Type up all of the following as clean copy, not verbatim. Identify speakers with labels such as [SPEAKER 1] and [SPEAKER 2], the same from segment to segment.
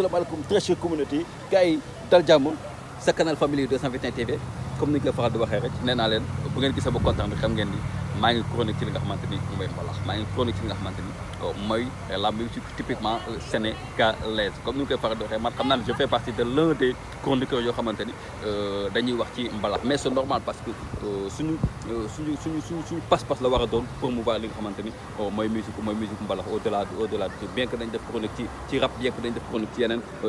[SPEAKER 1] asalaamaaleykum très chère communauté gars yi dal jàmm sa canal Family 221 TV comme ni ñu koy faral di waxee rek nee naa leen bu ngeen gisee ba kontaan xam ngeen ni maa ngi chronique ci li nga xamante ni mooy mbalax maa ngi chronique ci li nga xamante ni mooy la musique typiquement sénégalaise comme ni ñu koy faral di waxee man xam naa ne je fais partie de l'un des chroniqueurs yoo xamante ni dañuy wax ci mbalax mais c'est normal parce que suñu pas-pas la war a doon promouvoir li nga xamante ni mooy musique mbalax au delà bien que dañ def chronique ci rap bien que dañ def chronique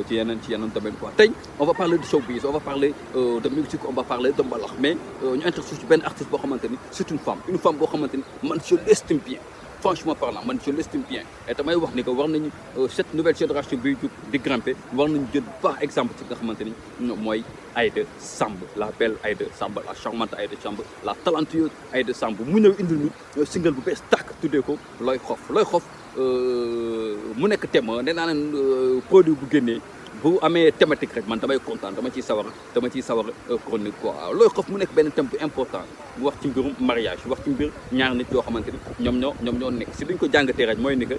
[SPEAKER 1] ci yeneen domaine quoi tey on va parler de showbiz on va parler de musique on va parler de mbalax mais ñu intéressé ci benn artiste boo xamante ni c'est une femme boo xamante ni man je l'estime bien franchement parlant man je l'estime bien et damay wax ni que war nañu cette nouvelle génération bi jug di grimper war nañu jël baax exemple ci nga xamante ni mooy Aïda Samb la belle Aïda Samb la charmante Aïda Samb la talentueuse Aïda Samb mu ñëw indil ñu single bu bees tàkk tuddee ko looy xof mu nekk thème nee naa leen produit bu génnee bu amee thématique rek man damay kontaan dama ciy sawar chronique quoi looy xof mu nekk benn thème bu important mu wax ci mbirum mariage wax ci mbir ñaari nit yoo xamante ni ñoom ñoo nekk si duñ ko jàngatee rek mooy ni que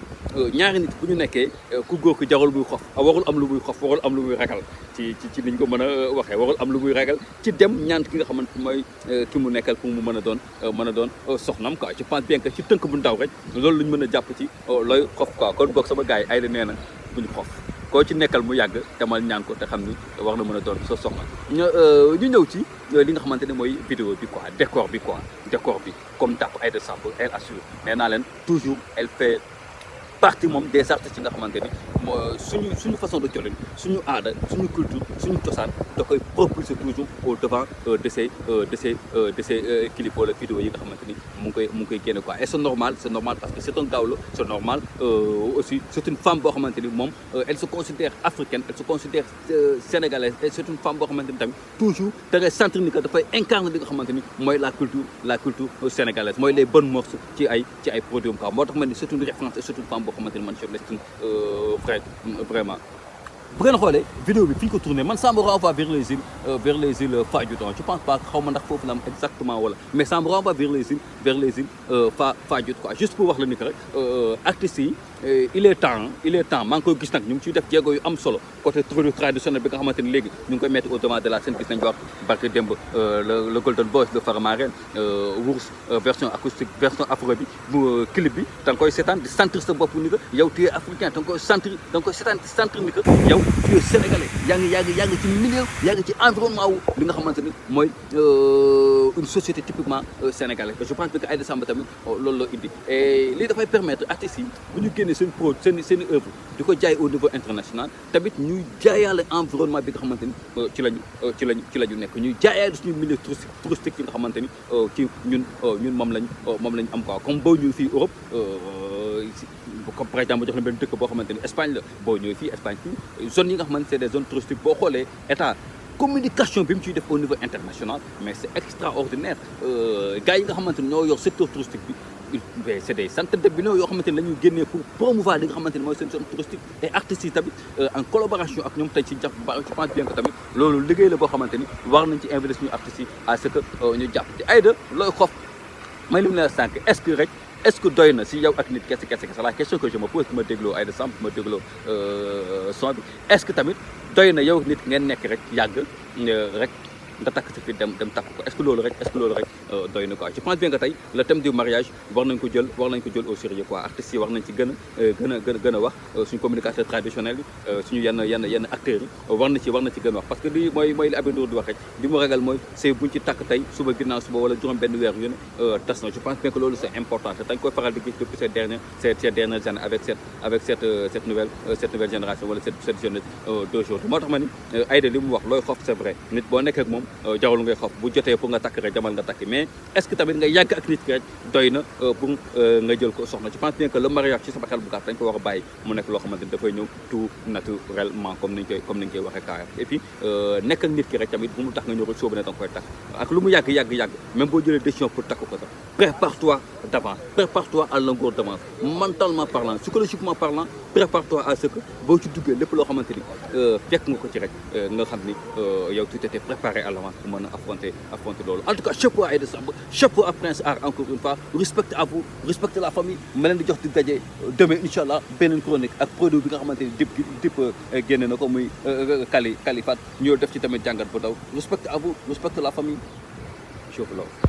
[SPEAKER 1] ñaari nit bu ñu nekkee ku góor ki jarul buy xof warul am lu muy xof warul am lu muy ragal ci liñ ko mën a waxee warul am lu muy ragal ci dem ñaan ki nga xamante mooy ki mu nekkal pour mu mën a doon soxnam quoi je pense bien que ci tënk bu ndaw rek loolu luñ mën a jàpp ci looy xof quoi kon boog sama gars yi Aïda nee na buñ xof koo ci nekkal mu yàgg demal ñaan ko te xam ni war na mën a doon sa soxna ñu ñëw ci li nga xamante ne mooy vidéo bi quoi décor bi comme tàpp Aïda Samb elle assure nee naa leen toujours elle fait partie moom des artistes yi nga xamante ni suñu façon de colin suñu aada suñu culture suñu cosaan da koy propulser toujours au devant de ces clips wala vidéo yi nga xamante ni mu ngi koy génne quoi et c'est normal parce que c'est un gawlo c'est normal aussi c'est une femme boo xamante ni moom elle se considère africaine elle se considère sénégalaise et c'est une femme boo xamante ni tamit toujours da ngay sentir ni que dafay incarner li nga xamante ni mooy la culture sénégalaise mooy les bonnes mœurs ci ay produits quoi moo tax ma ni c'est une référence et c'est une femme boo xamante ni man je l'estime vraiment bu ngeen xoolee vidéo bi fi ñu ko tourné man ça me renvoie vers les îles Fadiouth je pense pas xaw ma ndax foofu la am exactement wala mais ça me renvoie vers les îles Fadiouth quoi juste pour wax la ni que rek artistes yi il est temps maa ngi koy gis nag ñu ngi ciy def jéego yu am solo côté traditionnel bi nga xamante ni léegi ñu ngi koy mettre au devant de la scène gis nañu wax barke démb le Golden Boys le Faramareen Wurs version acoustique version afro bi bu clip bi da nga koy seetaan di sentir sa bopp ni que yow tu es africain da nga koy seetaan di sentir ni que yow tu es sénégalais yaa ngi ci milieu yaa ngi ci environnement wu li nga xamante ni mooy une société typiquement sénégalaise je pense que Aïda Samb tamit loolu la indi et lii dafay permettre artistes yi bu ñu génnee seen œuvre di ko jaay au niveau international tamit ñuy jaayaale environnement bi nga xamante ni ci lañu nekk ñuy jaayaale suñu milieu touristique yi nga xamante ni ci ñun moom lañ am quoi comme boo ñëwee fii Europe comme par exemple jox na benn dëkk boo xamante ni Espagne la boo ñëwee fii Espagne fii zones yi nga xamante c'est des zones touristiques boo xoolee état communication bi mu ciy def au niveau international mais c'est extraordinaire gars yi nga xamante ni ñoo yor secteur touristique bi c'est des centaines de millions yoo xamante ni la ñuy génnee pour promouvoir li nga xamante ni mooy seen zone touristique et artistes yi tamit en collaboration ak ñoom tey ci jàpp ba je pense bien que tamit loolu liggéey la boo xamante ni war nañ ci investir suñu artistes yi à ce que ñu jàpp ci Aïda looy xof may li mu la sànq est-ce que doy na si yow ak nit kese la question que je me pose ma dégloo Aïda Samb ma dégloo son bi est-ce que tamit doy na yow nit ngeen nekk rek yàgg rek nga takk si fi dem takk ko est-ce que loolu rek doy na quoi je pense bien que tey le thème du mariage war nañ ko jël au sérieux quoi artistes yi war nañ ci gën a wax suñu communicateur traditionnel yi suñu yenn acteurs yi war na ci gën a wax parce que lii mooy li Aby Ndour di wax rek li mu ragal mooy c'est buñ ci takk tey suba ginnaaw suba wala juróom benn weer yu ne tas na je pense bien que loolu c'est important te dañ koy faral di gis depuis ces dernières années avec cette nouvelle génération wala cette jeunesse d'aujourd'hui moo tax ma ni Aïda li mu wax looy xof c'est vrai nit boo nekk ak moom jarul ngay xof bu jotee pour nga takk rek jamal nga takki mais est-ce que tamit nga yàgg ak nit ki rek doy na pour nga jël ko soxna je pense bien que le mariage ci sama xel bu gàtt dañ ko war a bàyyi mu nekk loo xamante ni dafay ñëw tout naturellement comme niñ koy waxee carré et puis nekk ak nit ki rek tamit bu mu tax nga ñëw rek soobu ne da nga koy takk ak lu mu yàgg même boo jëlee décision pour takk ko sax prépare-toi à longueur d'avance mentalement parlant psychologiquement parlant prépare-toi à ce que boo ci duggee lépp loo xamante ni fekk nga ko ci rek nga xam ni yow tu t'étais préparé à l'avance pour mën a affronter loolu en tout cas chapeau à Aïda Samb chapeau à Prince Art encore une fois respect à vous respectez la famille ma leen di jox di daje demain incha allah beneen chronique ak produit bi nga xamante ni dip génne na ko muy Kalifat ñoo def ci tamit jàngat bu daw respect à vous respectez la famille je vous